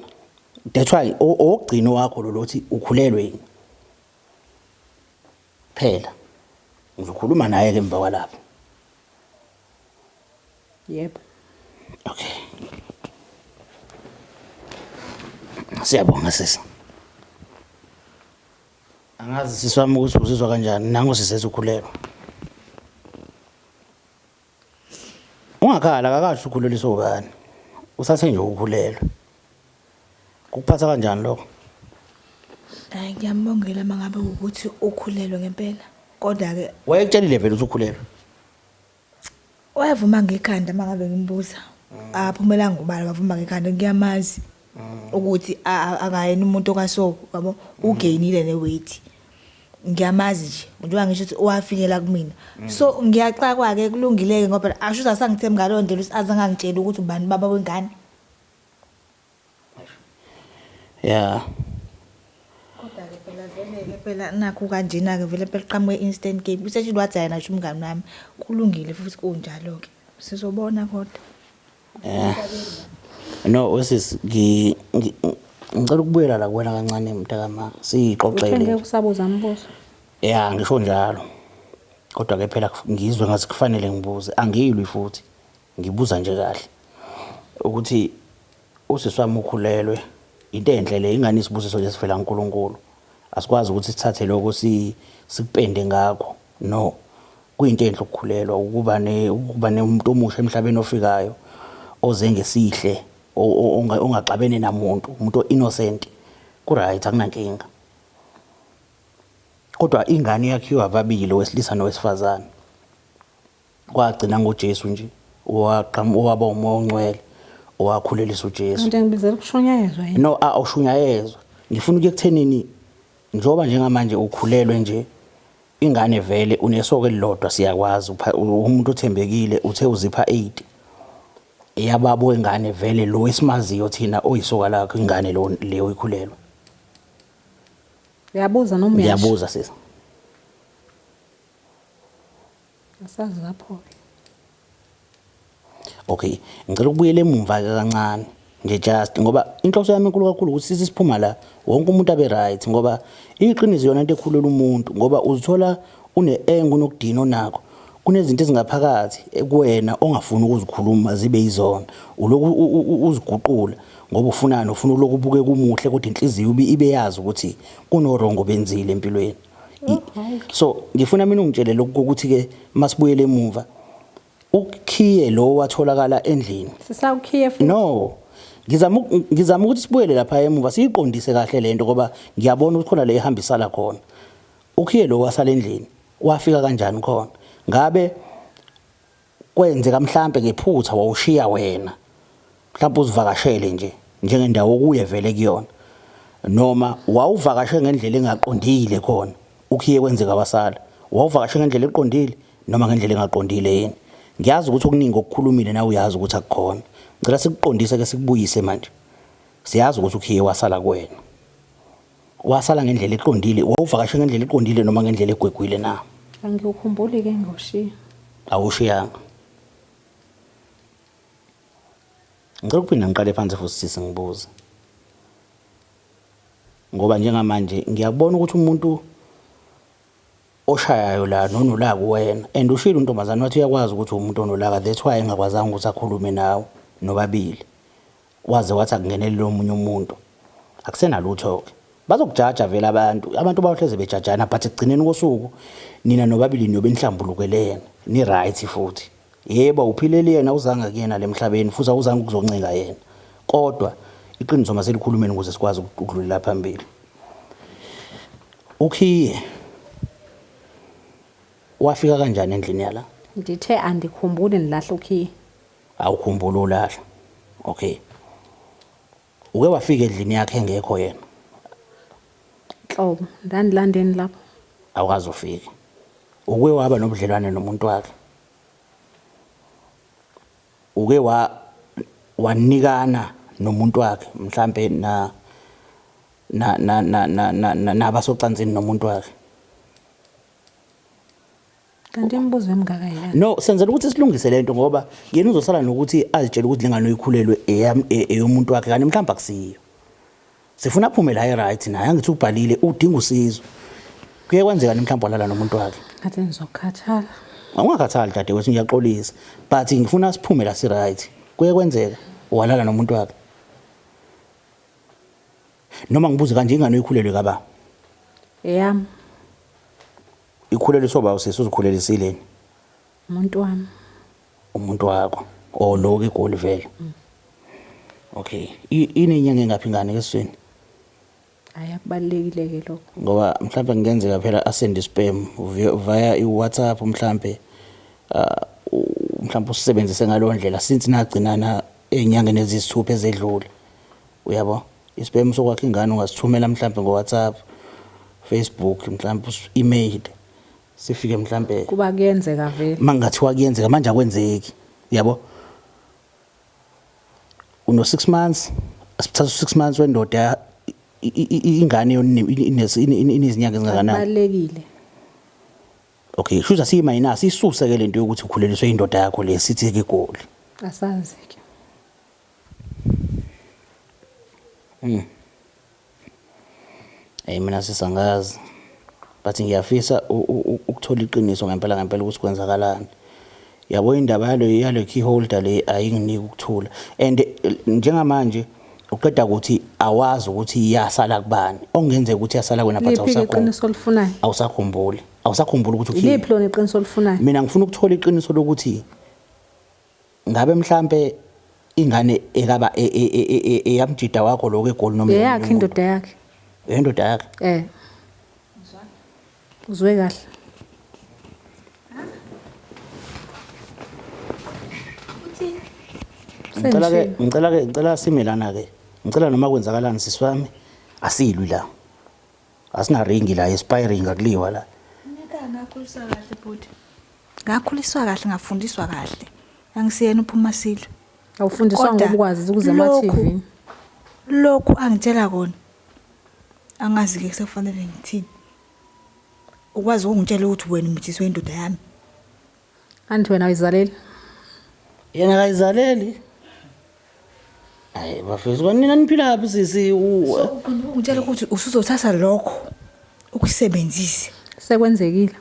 A: That's why owokugcina wakho lo lothi ukhulelwe yini. Phela ngizokhuluma naye ke emva kwalapho.
B: Yebo.
A: Okay. Siyabonga sisi. Angazi sisi wami ukuthi uzizwa kanjani nangu sisi ethi ukhulelwe. Ungakhala akakasho ukhuleliswa ubani. Usathe nje ukhulelwe. Kukuphatha kanjani lokho?
D: Hayi ngiyambongela mangabe ukuthi ukhulelwe ngempela. Kodwa ke
A: Wayekutshelile vele ukuthi ukhulelwe.
D: wayevuma ngekhanda mangabe ngimbuza. Aphumela ngubala wavuma ngekhanda ngiyamazi ukuthi akayena umuntu okaso yabo ugainile ne weight. Ngiyamazi nje njengoba ngisho ukuthi wafikela kumina. So ngiyaxakwa ke kulungileke ngoba asho ukuthi asangithembi ngaleyo ndlela ukuthi azangangitshela ukuthi ubani baba wengane.
A: Yeah.
D: Kodwa ke phela vele ke phela nakho kanjena ke vele phela qhamuke instant game. Usetshile wathi yena nje umngani wami kulungile futhi kunjalo ke. Sizobona kodwa.
A: No wesisi ngicela ukubuyela la kuwena kancane mntakama siyixoxele.
B: Uthe ngeke usabuza umbuzo.
A: Yeah ngisho njalo. Kodwa ke phela ngizwe ngathi kufanele ngibuze angiyilwi futhi ngibuza nje kahle ukuthi usisi wami ukhulelwe into enhle le ingane isibusiso nje sivela kuNkulunkulu. Asikwazi ukuthi sithathe lokho sikupende ngakho. No. Kuyinto enhle ukukhulelwa ukuba ukuba nomuntu omusha emhlabeni ofikayo oze ngesihle ongaxabene namuntu umuntu innocent. Ku right akunankinga. Kodwa ingane yakhiwa ababili owesilisa nowesifazane. Kwagcina ngoJesu nje owaba umoya ongcwele owakhulelisa uJesu.
B: Kanti ngibizela ukushunyayezwa yini?
A: No, awushunyayezwa. Ngifuna ukuya ekuthenini Njengoba njengamanje ukhulelwe nje ingane vele unesoka elilodwa siyakwazi umuntu othembekile uthe uzipha 8 eyababa wengane vele lo esimaziyo thina oyisoka lakho ingane lo leyo ikhulelwe.
B: Uyabuza noma uyasho?
A: Ngiyabuza sisi.
B: Asazi lapho-ke.
A: Okay, ngicela ukubuyela emumva ke kancane nje just ngoba inhloso yami enkulu kakhulu ukuthi sisi siphuma la wonke umuntu abe right ngoba iqiniso yona into ekhulela umuntu ngoba uzithola une-anger unokudina onakho kunezinto ezingaphakathi kuwena ongafuni ukuzikhuluma zibe yizona uloku uziguqula ngoba ufunani ufuna uloku ubuke kumuhle kodwa inhliziyo ibe yazi ukuthi kunorongo benzile empilweni. So ngifuna mina ungitshele lokhu ukuthi ke masibuyele emuva ukhiye lo watholakala endlini.
B: Sisawukhiye futhi.
A: No. Ngizama ngizama ukuthi sibuyele lapha emuva siyiqondise kahle lento ngoba ngiyabona ukuthi khona le ihambisala khona. Ukhiye lo wasala endlini wafika kanjani khona? Ngabe kwenzeka mhlampe ngephutha wawushiya wena mhlampe uzivakashele nje njengendawo okuye vele kuyona noma wawuvakashe ngendlela engaqondile khona ukhiye kwenzeka wasala wawuvakashe ngendlela eqondile noma ngendlela engaqondile yini ngiyazi ukuthi okuningi okukhulumile nawe uyazi ukuthi akukhona ngicela sikuqondise ke sikubuyise manje siyazi ukuthi ukhiye wasala kuwena wasala ngendlela eqondile wawuvakashe ngendlela eqondile noma ngendlela egwegwile na
B: Angikukhumbuli ke ngoshiya.
A: Awushiyanga. Ngicela ukuphinda ngiqale phansi futhi sisi ngibuze. Ngoba njengamanje ngiyakubona ukuthi umuntu oshayayo la nonolaka uwena and ushilo untombazane wathi uyakwazi ukuthi umuntu onolaka that's why engakwazanga ukuthi akhulume nawe nobabili. Waze wathi akungenelele omunye umuntu. Akusenalutho-ke. Bazokujaja vele abantu. Abantu bayohleze bejajana but ekugcineni kosuku nina nobabili niyobe nihlambulukelene. Ni-right futhi. Yebo awuphileli yena awuzanga kuyena le mhlabeni futhi awuzanga ukuzoncenga yena. Kodwa iqiniso maselikhulumeni ukuze sikwazi ukudlulela phambili. Ukhiye wafika kanjani endlini yala?
B: Ndithe andikhumbuli ndilahla ukhiye.
A: Awukhumbuli ulahla. Okay. Uke wafika endlini yakhe engekho yena?
B: Nhlobo, ndandilandeni lapho.
A: Awukaze ufike. Uke waba nobudlelwane nomuntu wakhe? Uke wa wanikana nomuntu wakhe mhlambe na na na na na na nabasocansini nomuntu wakhe?
B: Kanti imibuzo emingaka yini?
A: No, senzela ukuthi silungise lento ngoba yena uzosala nokuthi azitshele ukuthi lengane oyikhulelwe eyomuntu wakhe kanti mhlawumbe akusiyo. Sifuna aphume la e-right naye angithi ubhalile udinga usizo. Kuye kwenzeka mhlawumbe walala nomuntu wakhe.
B: Ngathi ngizokhathala.
A: Ungakhathali dadewethu ngiyaxolisa but ngifuna siphume la si-right. Kuye kwenzeka walala nomuntu wakhe. Noma ngibuze kanje ingane oyikhulelwe kaba?
B: Eyami.
A: Ikhuleliswa ubaba usisi uzikhulelisile yini?
B: Umuntu wami.
A: Umuntu wakho. Oh lo ke egoli vele. Okay. Inenyanga engaphi ingane esiswini?
B: Hayi akubalulekile ke lokho.
A: Ngoba mhlawumbe kungenzeka phela asende spam via i-WhatsApp mhlawumbe mhlawumbe usebenzise ngaleyo ndlela since nagcinana ey'nyangeni eziyisithupha ezedlule. Uyabo? Isibhemu sokwakha ingane ungasithumela mhlampe ngo-WhatsApp, Facebook mhlampe email sifike mhlampe
B: Kuba kuyenzeka vele.
A: mangathiwa kuyenzeka manje akwenzeki yabo uno 6 months asithatha 6 months wendoda ingane inezinyanga ezingakanani
B: Kubalulekile.
A: okay shuthi asiyimayina sisuse ke lento yokuthi ukhuleliswe indoda yakho le sithi ke goli
B: Asazi ke.
A: Hey mina sisangazi. But ngiyafisa ukuthola iqiniso ngempela ngempela ukuthi kwenzakalani. Yabo indaba yalo yalo key holder le ayinginiki ukuthula. And njengamanje uqeda ukuthi awazi ukuthi iyasala kubani. Okungenzeka ukuthi iyasala kwena but
B: Liphi
A: awusakhumbuli.
B: iqiniso olifunayo?
A: Awusakhumbuli. Awusakhumbuli ukuthi ukhiye.
B: Iliphi lona iqiniso olifunayo?
A: Mina ngifuna ukuthola iqiniso lokuthi ngabe mhlambe ingane ekaba eyamjida wakho lokho egoli noma
B: Eyakhe indoda yakhe.
A: Indoda yakhe.
B: Eh. Uzwe kahle.
A: Ngicela ke ngicela ke ngicela simelana ke. Ngicela noma kwenzakalani sisi wami asilwi la. Asinaringi la, expiring akuliwa la.
C: Ngeke ngakhuliswa kahle bhuti. Ngakhuliswa kahle ngafundiswa kahle. Angisiyena uphuma silo.
B: Awufundiswa
C: Kodwa
B: ngoba ukwazi ukuze ema
C: lokhu-
B: TV.
C: Lokhu angitshela kona. Angazi ke sekufanele ngithini. Ukwazi ukungitshela ukuthi wena umithiswe indoda yami.
B: Anti wena uyizaleli.
A: Yena akayizaleli. Hayi bafethu kwanina niphila phi sisi?
C: So uqonda ukungitshela ukuthi usuzothatha lokho ukusebenzise.
B: Sekwenzekile.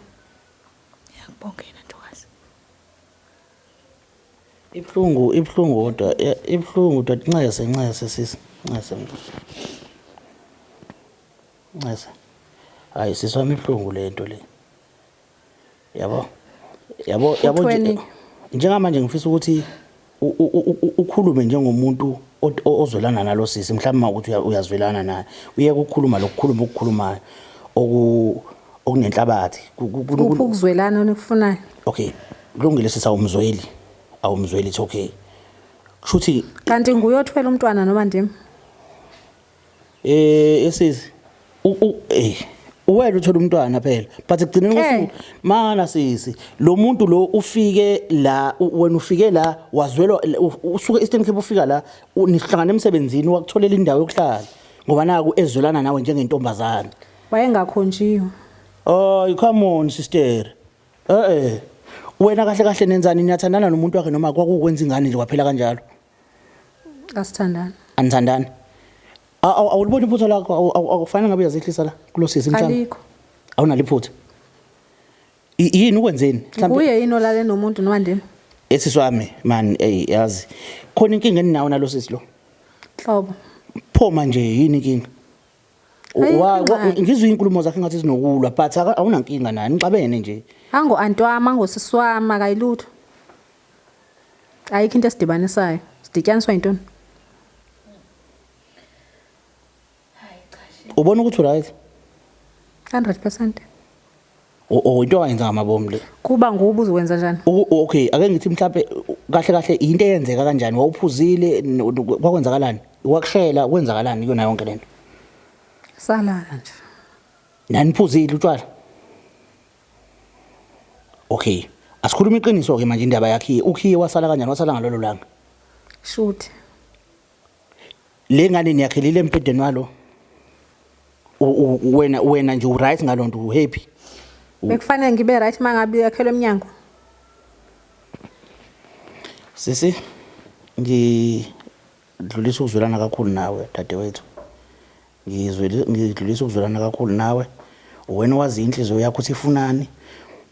C: Ngiyakubonga yena ntokazi.
A: Ibuhlungu ibuhlungu kodwa ibuhlungu kodwa ncese ncese sisi ncese ncese. Hayi sisi wami ibuhlungu le nto le. Yabo yabo yabo nje
B: Uthweni?
A: njengamanje ngifisa ukuthi ukhulume njengomuntu ozwelana nalo sisi mhlawumbe ukuthi uyazwelana naye uyeke ukukhuluma lokukhuluma okukhulumayo okunenhlabathi
B: Kuphi ukuzwelana onikufunayo?
A: Okay, kulungile sisi, awumzweli awumzweli, it's okay, kushuthi
B: Kanti nguye othwele umntwana noma ndim?
A: Sisi uwena uthola umntwana phela, but ekugcineni kosuku mana sisi, lo muntu lo ufike la, wena ufike la wazwelwa, usuke Eastern Cape ufika la, nihlangana emsebenzini, wakutholela indawo yokuhlala ngoba naku ezwelana nawe njengentombazana.
B: Wayengakhonjiwe.
A: Oh, come on sister. Wena kahle kahle nenzani, niyathandana nomuntu wakhe noma kwakukwenza ingane nje kwaphela kanjalo?
B: Asithandani.
A: Anithandani? Awuliboni iphutha lakho? Awufanele ngabe uyazehlisa la kulo sisi mhlawumbe?
B: Alikho.
A: Awunalo iphutha. Yini ukwenzeni? Mhlawumbe
B: Nguye yini olale nomuntu noma ndim?
A: Esisi wami man, hey yazi. Khona inkinga eninawo nalo sisi lo.
B: Hlobo.
A: Pho manje yini inkinga?
B: Ayikho ingxaki.
A: Ngizwe inkulumo zakhe ngathi zinokulwa, but awunankinga naye, nixabene nje.
B: Ango anti wami, ango sisi wami, akayilutho. Ayikho into esidibanisayo. Sidityaniswa yintoni?
A: Ubona ukuthi right?
B: 100%.
A: O into ayenza ngamabomu le.
B: Kuba nguwe uzokwenza njani?
A: Okay, ake ngithi mhlambe kahle kahle into eyenzeka kanjani? Wawuphuzile, kwakwenzakalani? Wakushela, kwenzakalani kuyona yonke lento?
B: Salala nje.
A: Naniphuzile utshwala? Okay. Asikhuluma iqiniso ke manje indaba yakhe. Ukhiye wasala kanjani? Wasala ngalolo langa.
B: Shoot.
A: Le ngane niyakhelile empedeni walo. Wena nje u right ngalonto, u happy.
B: Bekufanele ngibe right mangabe yakhelwe eminyango.
A: Sisi, ngidlulisa ukuzwelana kakhulu nawe dadewethu. Ngidlulisa ukuzwelana kakhulu nawe. Wena wazi inhliziyo yakho ukuthi ifunani.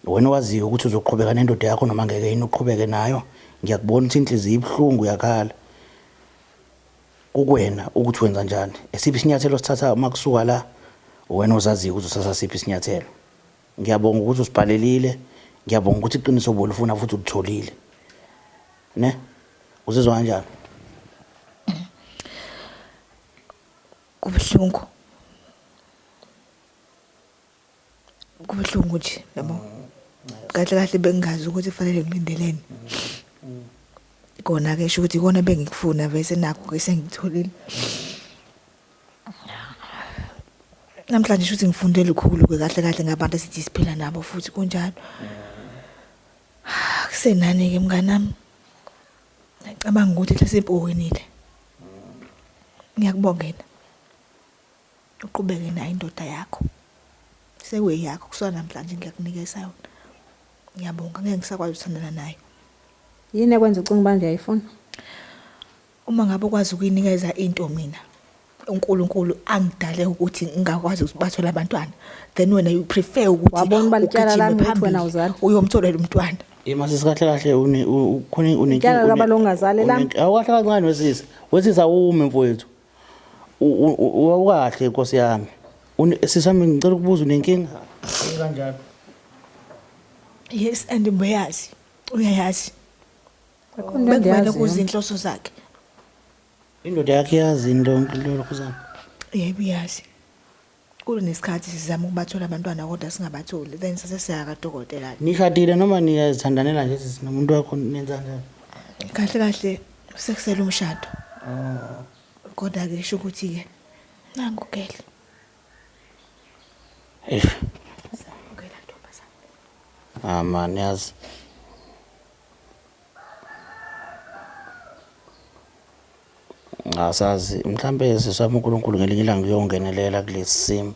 A: Wena wazi ukuthi uzoqhubeka nendoda yakho noma ngeke yini uqhubeke nayo. Ngiyakubona ukuthi inhliziyo ibuhlungu, uyakhala. Kukwena ukuthi wenza njani. Esiphi isinyathelo sithatha uma kusuka la, wena ozaziyo ukuthi usathatha siphi isinyathelo. Ngiyabonga ukuthi usibhalelile, ngiyabonga ukuthi iqiniso obulifuna futhi ulitholile. Ne? Uzizwa kanjani?
C: Kubuhlungu. Kubuhlungu nje, yabo. Kahle kahle bengingazi ukuthi kufanele ngilindeleni. Kona ke sho ukuthi ikona bengikufuna bese nakho ke sengitholile. Namhlanje shuthi ngifunde lukhulu ke kahle kahle ngabantu esithi siphila nabo futhi kunjalo. Kusenani ke mnganami. Ngicabanga ukuthi mhlasimpe uwinile. Ngiyakubongela. Uqhubeke nayo indoda yakho. Sekuyeyakho kusuka namhlanje ngiyakunikeza yona. Ngiyabonga, ngeke ngisakwazi ukuthandana nayo.
B: Yini ekwenza ucinga uba ndiyayifuna?
C: Uma ngabe ukwazi ukuyinikeza into mina, uNkulunkulu angidale ukuthi ngingakwazi ukuthi bathole abantwana, then wena you prefer ukuthi
B: Wabona uba lityala
C: ugijime
B: lami ukuthi wena
C: phambili,
B: awuzali?
C: uyomtholela umntwana.
A: Ima sisi, kahle kahle khona
B: Ityala laba longazali lami.
A: Awukahle kancane wesisi. Wesisi awume mfowethu. Awukahle Nkosi yami. Sisi wami ngicela ukubuza, unenkinga? Kanjalo.
C: Yes, and uyazi. Uyayazi.
B: Akho nto
C: Bekuvele
B: endiyaziyo.
C: kuzinhloso zakhe.
A: Indoda yakhe yazi into lokhuzana.
C: Yebo iyazi. Kunesikhathi sizama ukubathola abantwana kodwa singabatholi, then sase siya kadokotela.
A: Nishadile noma niyazithandanela nje sisi nomuntu wakho, nenza kanjani?
C: Kahle kahle sekusele umshado. Kodwa ke sho ukuthi ke nangu ke.
A: Eish. Ah man yazi. Asazi mhlambe sisaba uNkulunkulu ngelinye ilanga uyongenelela kulesi simo.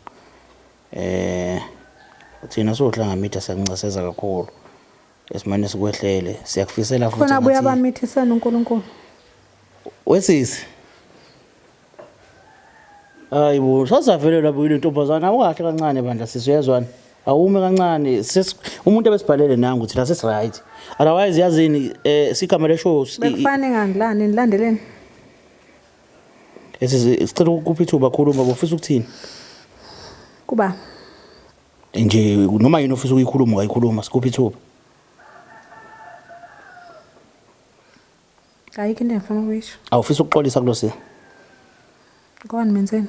A: Eh thina sohlanga media siyakuncaseza kakhulu. Esimane sikwehlele siyakufisela futhi.
B: Khona buya bamithisana uNkulunkulu.
A: Wesisi. Hayi bo, sazavelelwa buyile ntombazana awukahle kancane bandla sisi uyezwana. Awume kancane sis umuntu ebesibhalele nangu thina sesi right. Otherwise yazini eh sigama le show
B: Bekufane ngangilani nilandeleni.
A: Esisi sicela ukupha ithuba khuluma bofisa ukuthini?
B: Kuba
A: Nje noma yini ofisa ukuyikhuluma ungayikhuluma sikupha ithuba.
B: Ayikho into engifuna ukuyisho.
A: Awufisa ukuxolisa kulo sisi?
B: Ngoba nimenzeni?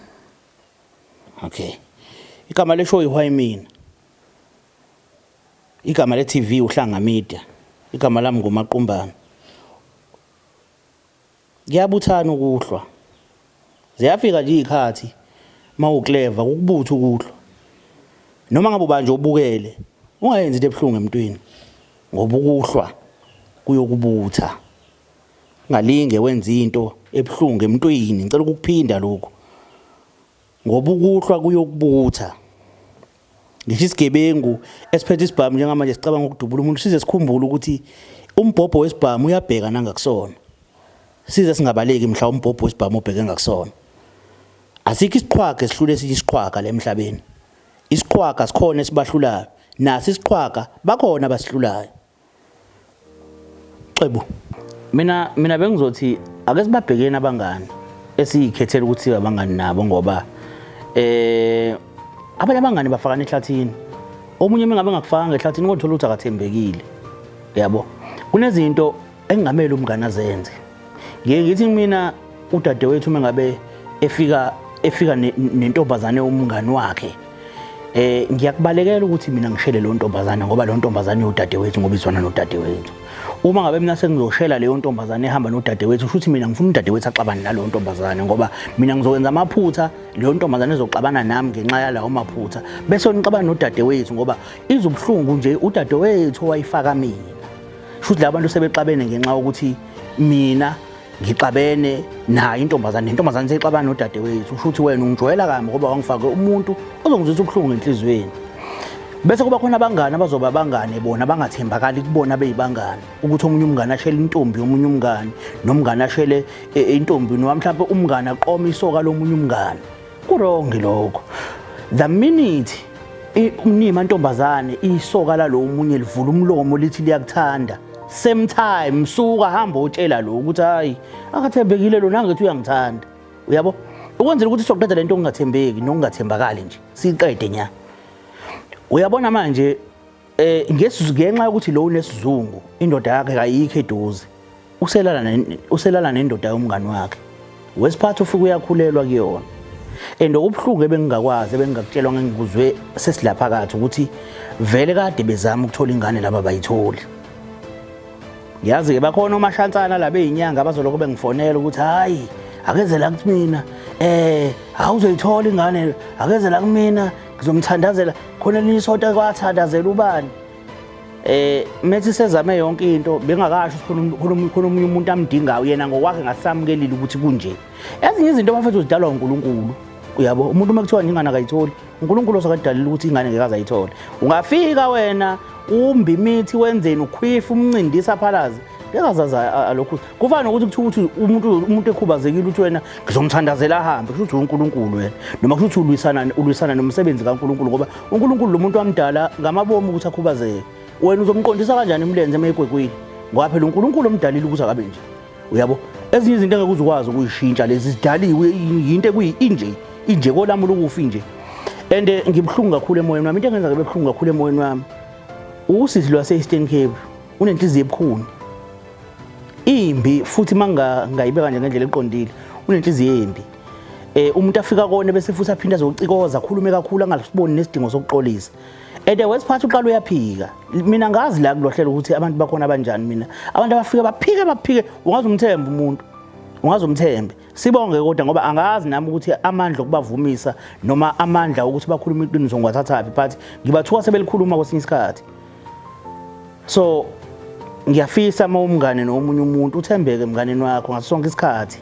A: Okay. Igama le show iHwai Mina. Igama le TV uHlanga Media. Igama lami nguMaqumbana. Kuyabuthana ukuhlwa. Ziyafika nje izikhathi mawuclever ukubutha ukuhlwa. Noma ngabe ubanje ubukele ungayenzi into ebuhlungu emntwini ngoba ukuhlwa kuyokubutha. Ungalinge wenze into ebuhlungu emntwini ngicela ukukuphinda lokhu. Ngoba ukuhlwa kuyokubutha. Ngisho isigebengu esiphethe isibhamu njengamanje sicabanga ukudubula umuntu size sikhumbule ukuthi umbhobho wesibhamu uyabheka nangakusona. Size singabaleki mhla umbhobho wesibhamu ubheke ngakusona. Asikho isiqhwaga esihlule esinye isiqhwaga la emhlabeni. Isiqhwaga sikhona esibahlulayo, naso isiqhwaga bakhona abasihlulayo. Xebu. Mina bengizothi ake sibabhekeni abangani esiyikhethela ukuthi sibe abangani nabo ngoba eh abanye abangani bafakana ehlathini. Omunye mengabe ngakufakanga ehlathini kodwa uthola ukuthi akathembekile. Yabo. Kunezinto engingamele umngane azenze. Ngiye ngithi mina udadewethu uma ngabe efika efika nentombazane umngani wakhe eh ngiyakubalekela ukuthi mina ngishele leyo ntombazane ngoba leyo ntombazane iwudadewethu ngoba izwana nodadewethu. Uma ngabe mina sengizoshela leyo ntombazane ehamba nodadewethu kusho ukuthi mina ngifuna udadewethu axabane naleyo ntombazane ngoba mina ngizokwenza amaphutha leyo ntombazane izoxabana nami ngenxa yalawo maphutha bese nixabana nodadewethu ngoba izubuhlungu nje udadewethu owayifaka mina. Shuthi la bantu sebexabene ngenxa yokuthi mina ngixabene naye intombazane nentombazane seyixabana nodadewethu usho ukuthi wena ungijwayela kabi ngoba wangifake umuntu ozongizwisa ubuhlungu enhliziyweni bese kuba khona abangani abazoba abangane bona bangathembakali kubona beyibangani ukuthi omunye umngane ashele intombi yomunye umngane nomngane ashele e, e, intombi noma mhlawumbe umngane aqome isoka lomunye umngane Kurongi lokho. The minute umnima ntombazane isoka lalo omunye livula umlomo lithi liyakuthanda same time suka hamba utshela lo ukuthi hayi akathembekile lo nangethi uyangithanda uyabo ukwenzela ukuthi soqeda lento okungathembeki nokungathembakali nje siqede nya uyabona manje Eh ngenxa yokuthi lo unesizungu indoda yakhe kayikho eduze. Uselala uselala nendoda yomngani wakhe. Wesiphatha ufike uyakhulelwa kuyona. And okubuhlungu ebengingakwazi ebengingakutshelwa ngengikuzwe sesilaphakathi ukuthi vele kade bezama ukuthola ingane laba bayitholi. Ngiyazi-ke bakhona omashansana la beyinyanga abazoloko bengifonela ukuthi hhayi akeze la kumina eh awuzoyithola ingane akeze la kumina ngizomthandazela khona elinye isonto kwathandazela ubani eh methi sezame yonke into bengakasho khona khona omunye umuntu amdingayo yena ngokwakhe ngasamukelile ukuthi kunje ezinye izinto bafethu zidalwa uNkulunkulu uyabo umuntu uma kuthiwa ingane akayitholi uNkulunkulu osakadalile ukuthi ingane ngeke azayithole ungafika wena umbi imithi wenzeni ukhwifa umncindisa phalazi ngeke azaza alokhu kufana nokuthi kuthiwa ukuthi umuntu umuntu ekhubazekile uthi wena ngizomthandazela ahambe kusho ukuthi uNkulunkulu wena noma kusho ukuthi ulwisana ulwisana nomsebenzi kaNkulunkulu ngoba uNkulunkulu lo muntu wamdala ngamabomu ukuthi akhubazeke wena uzomqondisa kanjani umlenze emegwegwini ngoba phela uNkulunkulu omdalile ukuthi akabe nje uyabo ezinye izinto engeke uzukwazi ukuyishintsha lezi zidaliwe yinto ekuyi inje inje kolamula ukufa inje and eh, ngibuhlungu kakhulu emoyeni wami into engenza ngibe buhlungu kakhulu emoyeni wami usisi lwase-Eastern Cape unenhliziyo ebukhuni imbi futhi mangayibeka nje ngendlela eqondile unenhliziyo embi eh umuntu afika kone bese futhi aphinda azocikoza akhulume kakhulu angasiboni nesidingo sokuxolisa and wesiphathi uqala uyaphika mina ngazi la kulohlelo ukuthi abantu bakhona abanjani mina abantu abafika baphike baphike ungaze umthembe umuntu ungaze umthembe. Sibonge kodwa ngoba angazi nami ukuthi amandla okubavumisa noma amandla okuthi bakhulume iqiniso ngiwathathaphi, but ngibathuka sebelikhuluma kwesinye isikhathi. So ngiyafisa uma umngane nomunye umuntu uthembeke emnganeni wakho ngaso sonke isikhathi.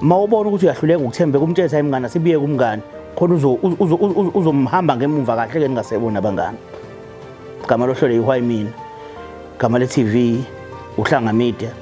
A: Uma ubona ukuthi uyahluleka ukuthembeka, umtshele hayi mngane, asibiyeke umngane khona uzomhamba ngemumva kahle ke ningasebona abangani. Gama lohlelo ihwayi mina, gama le-TV uHlanga Media.